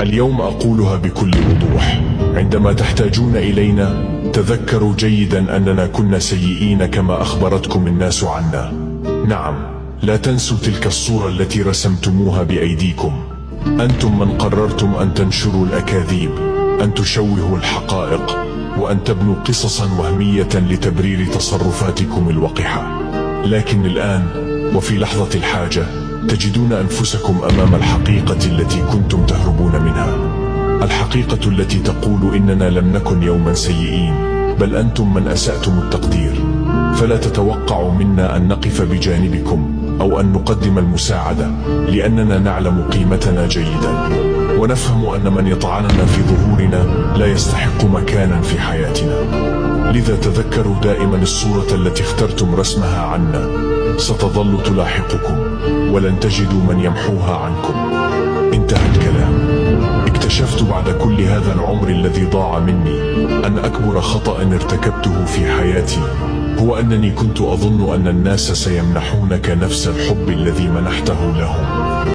اليوم أقولها بكل وضوح، عندما تحتاجون إلينا تذكروا جيدا أننا كنا سيئين كما أخبرتكم الناس عنا. نعم، لا تنسوا تلك الصورة التي رسمتموها بأيديكم. أنتم من قررتم أن تنشروا الأكاذيب، أن تشوهوا الحقائق، وأن تبنوا قصصا وهمية لتبرير تصرفاتكم الوقحة. لكن الآن وفي لحظة الحاجة تجدون أنفسكم أمام الحقيقة التي كنتم تهربون منها، الحقيقة التي تقول إننا لم نكن يوما سيئين، بل أنتم من أسأتم التقدير. فلا تتوقعوا منا أن نقف بجانبكم أو أن نقدم المساعدة، لأننا نعلم قيمتنا جيدا، ونفهم أن من يطعننا في ظهورنا لا يستحق مكانا في حياتنا. لذا تذكروا دائما الصورة التي اخترتم رسمها عنا، ستظل تلاحقكم ولن تجدوا من يمحوها عنكم. انتهى الكلام. اكتشفت بعد كل هذا العمر الذي ضاع مني أن أكبر خطأ ارتكبته في حياتي هو أنني كنت أظن أن الناس سيمنحونك نفس الحب الذي منحته لهم.